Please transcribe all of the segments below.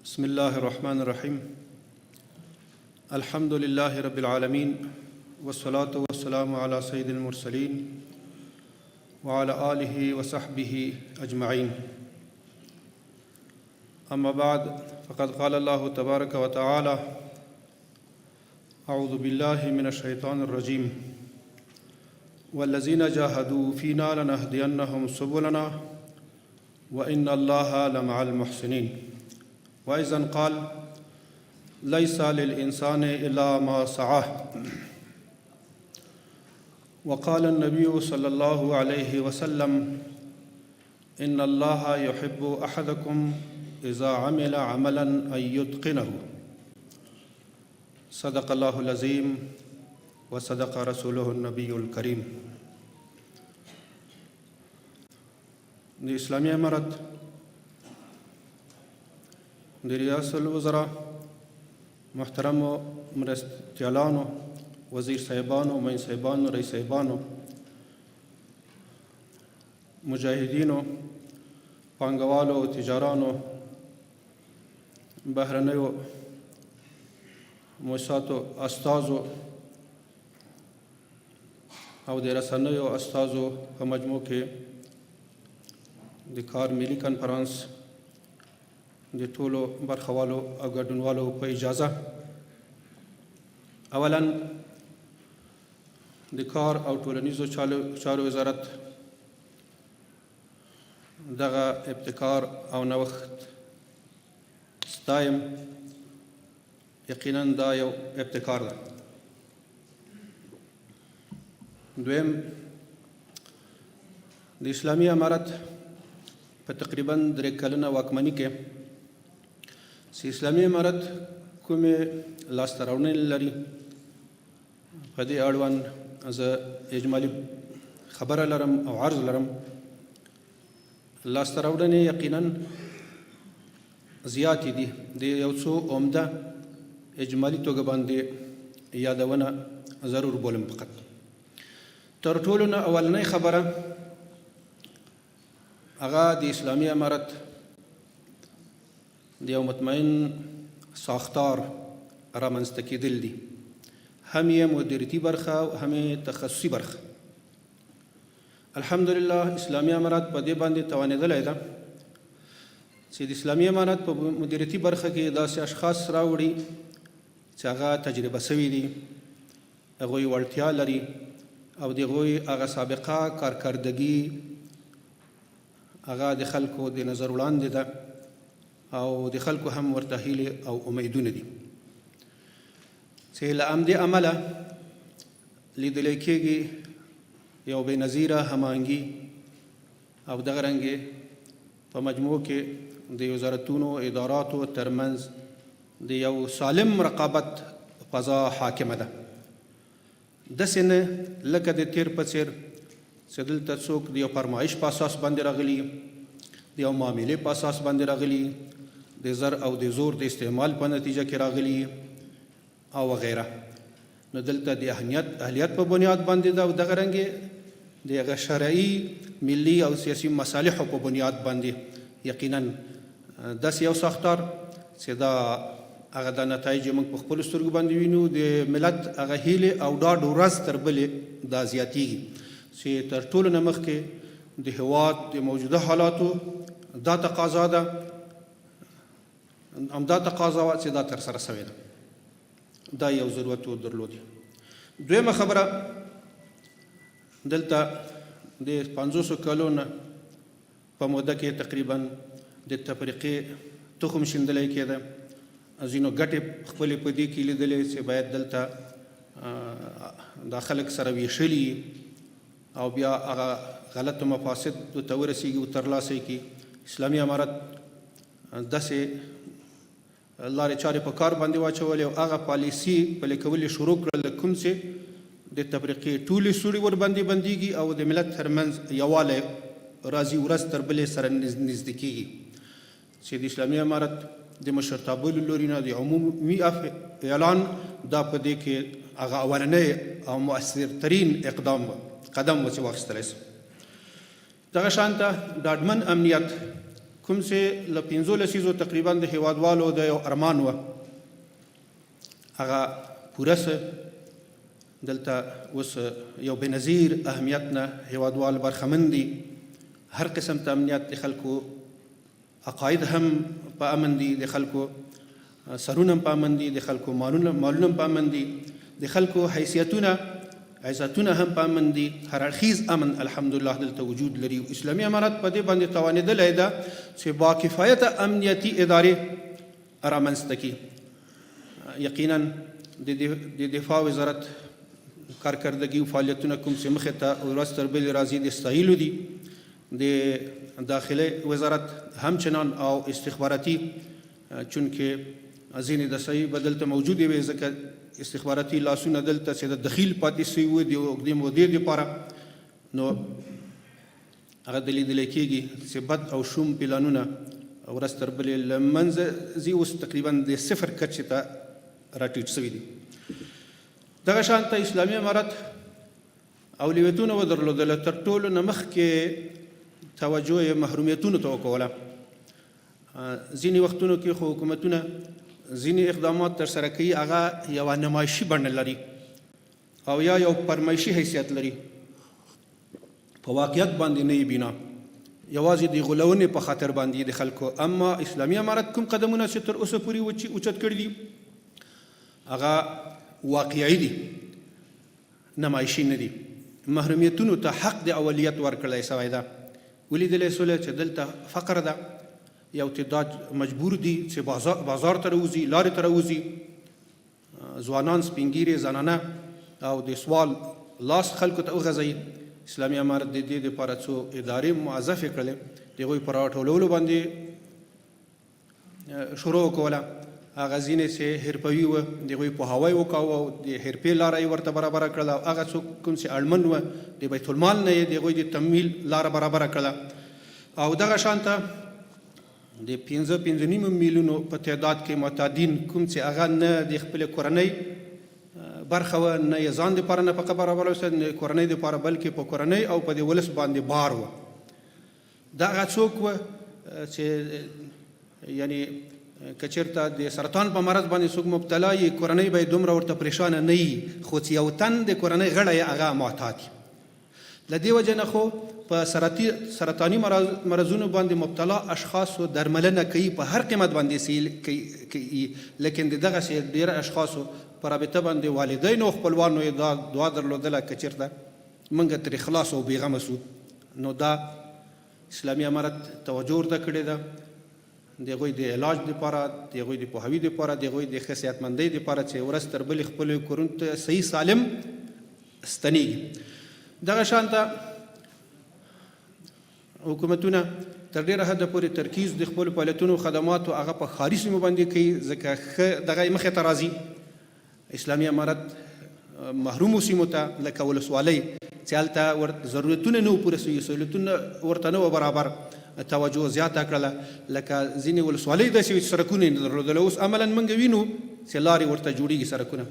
بسم الله الرحمن الرحيم الحمد لله رب العالمين والصلاة والسلام على سيد المرسلين وعلى آله وصحبه أجمعين أما بعد فقد قال الله تبارك وتعالى أعوذ بالله من الشيطان الرجيم والذين جاهدوا فينا لنهدينهم سبلنا وإن الله لمع المحسنين وأيضا قال ليس للإنسان إلا ما سعاه وقال النبي صلى الله عليه وسلم إن الله يحب أحدكم إذا عمل عملا أن يتقنه صدق الله العظيم وصدق رسوله النبي الكريم. د اسلامي امارت د ریاست الوزرا محترمو مرستیالانو، وزیر صاحبانو، معین صاحبانو، رئیس صاحبانو، مجاهدینو، پانګوالو او تجارانو، بهرنیو موسساتو استازو او د رسنیو استازو په مجموع کې د کار ملي کنفرانس د ټولو برخوالو او ګډونوالو په اجازه، اولا د کار او ټولنیزو چارو وزارت دغه ابتکار او نوښت ستایم. یقینا دا یو ابتکار ده. دویم، د اسلامي امارت په تقریبا 3 کلنه واکمني کې چې اسلامي امارت کومې لاسته راوړنې لري، په دې اړوند زه اجمالي خبره لرم او عرض لرم. لاسته راوړنې یقینا زیاتې دي، د یو څو عمده اجمالي توګه باندې یادونه ضرور بولم. فقط تر ټولو نه اولنۍ خبره هغه د اسلامي امارت د یو مطمئن ساختار رامنځته کېدل دي، هم یې مدیریتي برخه او هم یې تخصصي برخه. الحمدلله، اسلامي امارت په دې باندې توانېدلی ده چې د اسلامي امارت په مدیریتي برخه کې داسې اشخاص راوړي چې هغه تجربه سوي دي، هغوی وړتیا لري او د هغوی هغه سابقه کارکردګي هغه د خلکو د نظر وړاندې ده او د خلکو هم ورته هیلې او امیدونه دي، چې له همدې امله لیدل کېږي یو بې نظیره هماهنګي او دغه رنګې په مجموع کې د وزارتونو اداراتو ترمنځ د یو سالم رقابت فضا حاکمه ده. داسې نه لکه د تېر په څېر چې دلته څوک د یو فرمایش په اساس باندې راغلي، د یو معاملې په اساس باندې راغلي، د زر او د زور د استعمال په نتیجه کې راغلي او وغیره. نو دلته د اهلیت په بنیاد باندې ده او دغه رنګې د هغه شرعي، ملي او سیاسي مصالحو په بنیاد باندې. یقینا داسې یو ساختار چې دا هغه د نتایج موږ په خپلو سترګو باندې وینو، د ملت هغه هیلې او ډاډ ورځ تر بلې دا زیاتیږي، چې تر ټولو نه مخکې د هیواد د موجوده حالاتو دا تقاضا ده، همدا تقاضا وه چې دا ترسره سوې ده. دا یو ضرورت درلود. دویمه خبره، دلته د 50 کلونو نه په موده کې تقریبا د تفریقې تخم شیندلی کېده. ځینو ګټې خپلې په دې کې لیدلې چې باید دلته دا خلک سره ویشلي او بیا هغه غلط مفاسد ته ورسیږي او ترلاسه یې کړي. اسلامي امارت داسې لارې چارې په کار باندې واچولې او هغه پالیسي پلي کول یې شروع کړل کوم چې د تفریقې ټولې سوړې ورباندې بندیږي او د ملت ترمنځ یووالی راځي، ورځ تر بلې سره نږدې کیږي، چې د اسلامي امارت د مشرتابه له لوري نه د عمومي عفوې اعلان دا په دې کې هغه اولنی او مؤثرترین اقدام قدم و چې واخیستلی شو. دغه شانته ډاډمن امنیت، کوم چې له 15 لسیزو تقریبا د هیوادوالو د یو ارمان و، هغه پوره سه. دلته اوس یو بېنظیر اهمیت نه هیوادوال برخمن دي. هر قسم ته امنیت، د خلکو عقاید هم په امن دي، د خلکو سرونه هم په امن دي، د خلکو مالونه هم په امن دي، د خلکو حیثیتونه عزتونه هم په امن دي. هر اړخیز امن الحمدلله دلته وجود لري. اسلامي امارت په دې باندې توانېدلی ده چې با کفایته امنیتي ادارې رامنځته کړي. یقینا د دفاع وزارت کارکردګي او فعالیتونه کوم چې مخې ته ورځ تر بلې راځي، د ستایلو دي. د داخله وزارت همچنان او استخباراتي، چونکه ځینې دسایي به دلته موجودې وې، ځکه استخباراتي لاسونه دلته چې د دخیل پاتې سوي وو د اوږدې مودې دپاره، نو هغه د لیدل کېږي چې بد او شوم پلانونه ورځ تر بلې له منځه ځي، اوس تقریبا د صفر کچې ته راټیټ سوي دي. دغه شان ته اسلامي امارت اولویتونه ودرلودله. تر ټولو نه مخکې توجه یې محرومیتونو ته وکوله. ځینې وختونو کې خو حکومتونه ځینې اقدامات ترسره کوي، هغه یوه نمایشي بڼه لري او یا یو فرمایشي حیثیت لري، په واقعیت باندې نه یې بنا، یوازې د غولونې په خاطر باندې د خلکو. اما اسلامي امارت کوم قدمونه چې تر اوسه پورې اوچت کړي دي، هغه واقعي دي، نمایشي نه دي. محرومیتونو ته حق د اولیت ورکړلی سوی ده. ولیدلی سوله چې دلته فقر ده، یو تعداد مجبور دي چې بازار ته راوځي، لارې ته راوځي، ځوانان، سپینږیري، زنانه، او د سوال لاس خلکو ته وغځوي. اسلامي امارت د دې دپاره څو ادارې موظفې کړلې، د هغوی په راټولولو باندې شروع وکوله. هغه ځینې چې حرفوي وه، د هغوی پوهاوی وکاوه او د حرفې لاره یې ورته برابره کړله، او هغه څوک کوم چې اړمن وه، د بیت المال نه یې د هغوی د تمویل لاره برابره کړله. او دغه شان ته د 5، 5.5 میلیونو په تعداد کې معتادین، کوم چې هغه نه د خپلې کورنۍ برخه وه، نه یې ځان دپاره نفقه برابره وسه، نه کورنۍ دپاره، بلکې په کورنۍ او په دې ولس باندې بار وه. دا هغه څوک وه چې یعنی که چېرته د سرطان په مرض باندې څوک مبتلا یي، کورنۍ به یې دومره ورته پریشانه نه وي، خو چې یو تن د کورنۍ غړی یې هغه معتاد وي. له دې وجې نه خو په سرطاني مرضونو باندې مبتلا اشخاصو درملنه کوي، په هر قیمت باندې کوي، لیکن د دغسې ډېر اشخاصو په رابطه باندې والدینو او خپلوانو یې دا دعا درلودله که چېرته موږ ترې خلاص او بېغمه سو. نو دا اسلامي امارت توجه ورته کړې ده، د هغوی د علاج دپاره، د هغوی د پوهاوي دپاره، د هغوی د ښه صحتمندۍ دپاره چې ورځ تر بلې خپلو کورونو ته صحیح سالم ستنیږي. دغه شان ته حکومتونه تر ډېره حده پورې ترکیز د خپلو فعالیتونو خدماتو هغه په ښاري سیمو باندې کوي، ځکه ښه دغه یې مخې ته راځي. اسلامي امارت محرومو سیمو ته لکه ولسوالۍ چې هلته ضرورتونه نه وو پوره سوي، سهولتونه ورته نه وو برابر، توجه زیاته کړله. لکه ځینې ولسوالۍ داسې وې چې سړکونه یې نه درلودل، اوس عملا موږ وینو چې لارې ورته جوړېږي، سړکونه.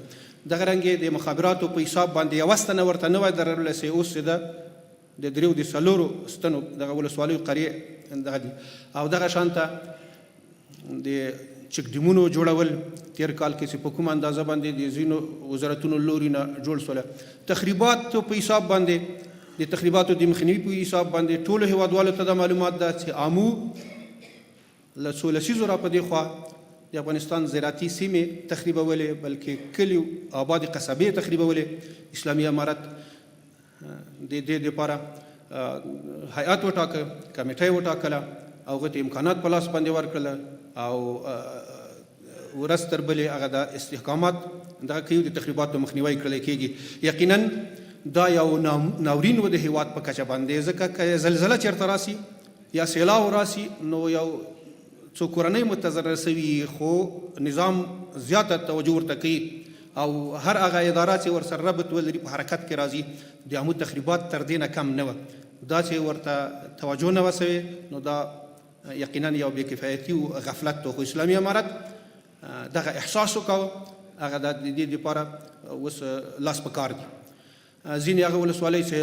دغه رنګ یې د مخابراتو په حساب باندې یوه ستنه ورته نه وه درلولی چې اوس چې ده د دریو د څلورو ستنو دغه ولسوالیو قریې دغه دي. او دغه شان ته د چکډیمونو جوړول تیر کال کې چې په کومه اندازه باندې د ځینو وزارتونو لوري نه جوړ سول. تخریبات په حساب باندې، د تخریباتو د مخنیوي په حساب باندې ټولو هیوادوالو ته دا معلومات ده چې آمو له څو لسیزو را په دې خوا د افغانستان زراعتي سیمې تخریبولې، بلکې کلیو آبادې قصبې تخریبولې. اسلامي امارت د دې لپاره هیئت وټاکه، کمیټه یې وټاکله او هغه ته امکانات په لاس باندې ورکړل، او ورځ تر بلې هغه د استحکامات دغه کوي، د تخریباتو مخنیوی کړلی کېږي. یقینا دا یو ناورین و د هیواد په کچه باندې، ځکه که زلزله چېرته راسي یا سیلاو راسي، نو یو څو کورنۍ متضرر سوي، خو نظام زیاته توجه ورته کوي او هر هغه اداره چې ورسره ربط ولري په حرکت کې راځي. د آمو تخریبات تر دې نه کم نه وه، دا چې ورته توجه نه وه سوې، نو دا یقینا یو بې کفایتي او غفلت و. خو اسلامي امارت دغه احساس وکاوه، هغه د دې لپاره اوس لاس په کار دي. ځینې هغه ولسوالۍ چې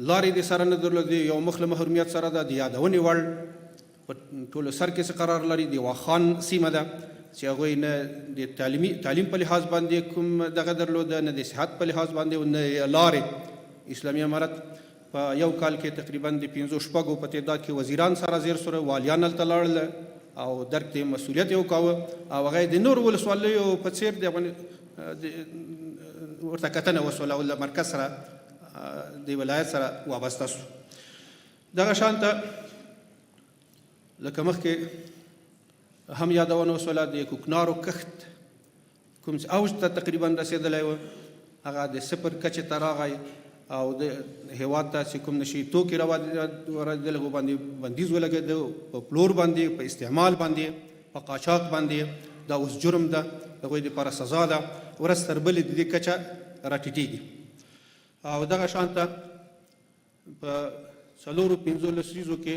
لارې دې سره نه درلودې، یو مخ له محرومیت سره ده، د یادونې وړ. په ټولو سر کې څه قرار لري، د واخان سیمه ده چې هغوی نه د تعلیم په لحاظ باندې کوم دغه درلوده، نه د صحت په لحاظ باندې او نه لارې. اسلامي امارت په یو کال کې تقریبا د پنځو شپږو په تعداد کې وزیران سره زیر سره، والیان هلته لاړل او درک د مسؤلیت یې وکاوه او هغه د نورو ولسوالیو په څېر د ورته کتنه وسوله او له مرکز سره د ولایت سره وابسته سو. دغه شان ته لکه مخکې هم یادونه وسوله، د کوکنارو کښت کوم چې اوج ته تقریبا رسېدلی و، هغه د صفر کچې ته راغی او د هېواد ته چې کوم نشي توکي راوړېدل هغو باندې بندیز ولګېده، په پلور باندې، په استعمال باندې، په قاچاق باندې. دا اوس جرم ده، د هغوی دپاره سزا ده. ورځ تر بلې د دې کچه راټیټېږي. او دغه شان ته په څلورو پنځو لسیزو کې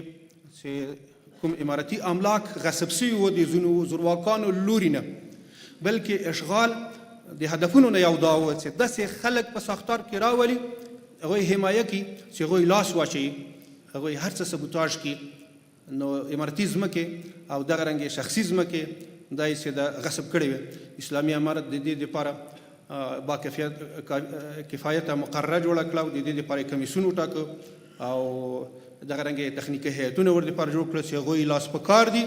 چې کوم امارتي املاک غصب سوي وو د ځینو زورواکانو لوري نه، بلکې اشغال د هدفونو نه یو دا و چې داسې خلک په ساختار کې راولي، هغوی حمایه کړي، چې هغوی لاس واچوي، هغوی هر څه سبوتاژ کړي. نو امارتي ځمکې او دغه رنګې شخصي ځمکې دا یې چې د غصب کړې وې. اسلامي امارت د دې دپاره با کفایته مقرره جوړه کړه او د دې دپاره یې کمیسیون وټاکه او دغه رنګ یې تخنیکي هیئتونه ور دپاره جوړ کړل چې هغوی لاس په کار دي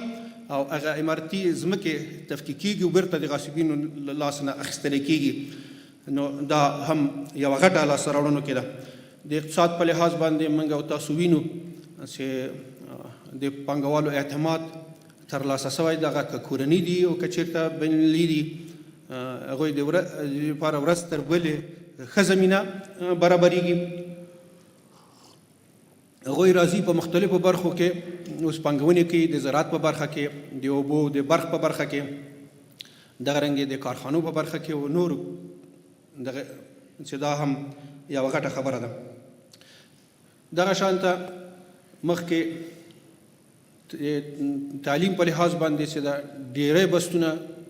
او هغه امارتي ځمکې تفکیک کېږي او بېرته د غاصبینو له لاس نه اخیستل کېږي. نو دا هم یوه غټه لاسته راوړنو کې ده. د اقتصاد په لحاظ باندې موږ او تاسو وینو چې د پانګوالو اعتماد ترلاسه سوی، دغه که کورني دي او که چېرته بینالمللي دي، هغوی د لپاره ورځ تر بلې ښه زمینه برابرېږي. هغوی راځي په مختلفو برخو کې اوس پانګونې کوي، د زراعت په برخه کې، د اوبو د برق په برخه کې، دغه رنګ د کارخانو په برخه کې او نورو دغه چې دا هم یوه غټه خبره ده. دغه شان ته مخکې تعلیم په لحاظ باندې چې دا ډیری بستونه،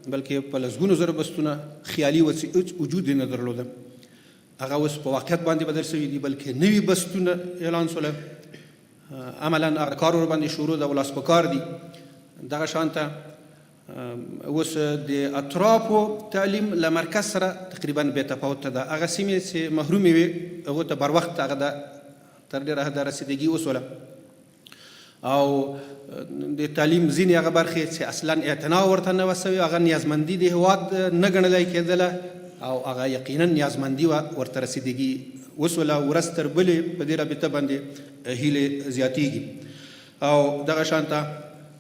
بلکې په لسګونو زره بستونه خیالي و چې هیڅ وجود یې نه درلوده، هغه اوس په واقعیت باندې بدل شوي دي، بلکې نوي بستونه اعلان شول، عملا هغه کار ورباندې شروع ده او لاس په کار دي. دغه شان ته اوس د اطرافو تعلیم له مرکز سره تقریبا بې تفاوته ده. هغه سیمې چې محرومې وې هغو ته بر وخت هغه د تر ډېره حده رسیدګي وسوله او د تعلیم ځینې هغه برخې چې اصلا اعتنا ورته نه وه سوې، هغه نیازمندي د هېواد نه ګڼلی کېدله او هغه یقینا نیازمندي وه، ورته رسیدګي وسوله. ورځ تر بلې په دې رابطه باندې هیلې زیاتیږي. او دغه شان ته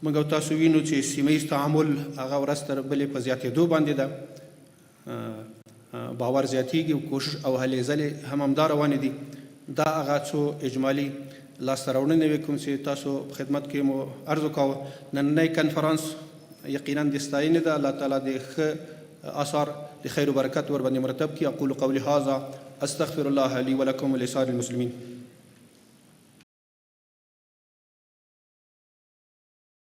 موږ او تاسو وینو چې سیمه ییز تعامل هغه ورځ تر بلې په زیاتېدو باندې ده، باور زیاتیږي او کوشش او هلې ځلې هم همدا روانې دي. دا هغه څو اجمالي لاسته راوړنې وې کوم چې تاسو په خدمت کې مو عرض وکاوه. نننی کنفرانس یقینا د ستاینې ده، الله تعالی د ښه آثار د خیر و برکت ور باندې مرتب کړي. اقول قولي هذا استغفر الله لي ولكم ولسائر المسلمين.